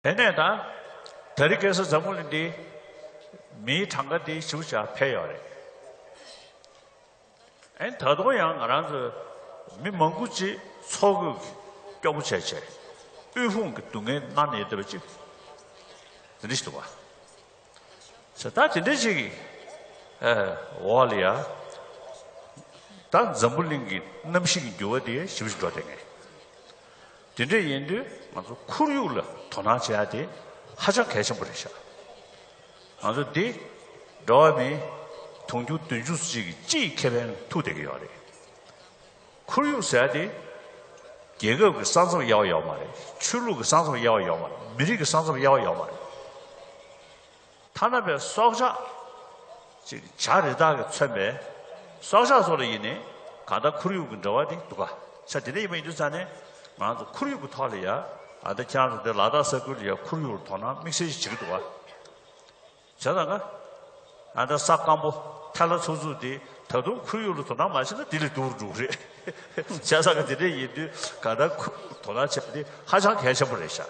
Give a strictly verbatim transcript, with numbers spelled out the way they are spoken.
དེ་ནས་ད་དེ་རིང་ཁ་སང་འཛམ་བུ་གླིང་འདི་མིའི་གྲངས་ཀ་འདི་ཞེ་པོ་ཅིག་འཕེལ་ཡོད་རེད། ཨེ་ད་དུང་ཡང་ང་རང་ཚོ་མི་མང་པོ་ཅིག་འཚོ་གོས་ཀྱི་སྐྱོ་པོ་བྱས་བྱས་དབུལ་ཕོངས་ཀྱི་སྡུག་བསྔལ་མནར་ནས་ཡོད་པ་ཅིག་དེ་འདྲ་ཞིག་འདུག་བ། ད་དེ་འདྲ་ཞིག་གི་ཨེ་འོག་ལ་ཡ་ད་འཛམ་བུ་གླིང་གི་གནམ་གཤིས་ཀྱི་འགྱུར་བ་དེ་ཞེ་པོ་ཅིག་འགྲོ་བསྡད་མཁན། དེ་འདྲ་ཡིན་དུས་ང་ཚོ་ཁོར་ཡུག་ལ་དོ་སྣང་བྱེད་ཡ་དེ་ཧ་ཅང་གལ་ཆེན་པོ་རེད་ཤག་ང་ཚོ་འདི་འགྲོ་བ་མི་དུང་ཕྱུར་བདུན་ཅུ་ཅིག་གི་སྤྱིའི་ཁེ་ཕན་ཐུག་བསྡད་ཀྱི་ཡོད་རེད། ཁོར་ཡུག་ཟེར་ཡ་དེ་རྒྱལ་ཁབ་ཀྱི་ས་མཚམས་དབྱེ་བ་ཡོད་མ་རེད། ཆོས་ལུགས་ཀྱི་ས་མཚམས་དབྱེ་བ་ཡོད་མ་རེད། མི་རིགས་ཀྱི་ས་མཚམས་དབྱེ་བ་ཡོད་མ་རེད། ཐ་ན་པའི་སྲོག་ཆགས་ཅིག་བྱ་རི་དྭགས་ཀྱིས་མཚོན་པའི་སྲོག་ཆགས་སོགས་ལ་ཡིན་ནའི་གང་ལྟར་ཁོར་ཡུག་གི་འབྲེལ་བ་དེ་འདུག་ག་ས་དེ་འདྲ་ཡིན་པ་ཡིན་དུས་ཙང་ནས་ང་ཚོ་ཁོར་ཡུག་གི་ཐོག་ལ་ཡ་ཨ་ད་ཁྱེད་རང་ཚོ་འདི་ལ་དྭགས་ས་ཁུལ་ལ་ཡ་ཁོར་ཡུག་ལ་དོ་སྣང་དམིགས་བསལ་ཞིག་བྱེད་ཀྱི་འདུག་ག་བྱས་ཙང་ང་ཨ་ད་ས་སྐམ་པོ་ཐལ་བ་ཚུབ་ཚུབ་དེ་ད་དུང་ཁོར་ཡུག་ལ་དོ་སྣང་མ་བྱས་ན་དེ་ལས་སྡུག་རུ་འགྲོ་གི་རེད། བྱས་ཙང་ང་དེ་འདྲ་ཡིན་དུས་གང་ལྟར་ཁོར་ཡུག་ལ་དོ་སྣང་བྱེད་པ་དེ་ཧ་ཅང་གལ་ཆེན་པོ་རེད་ཤག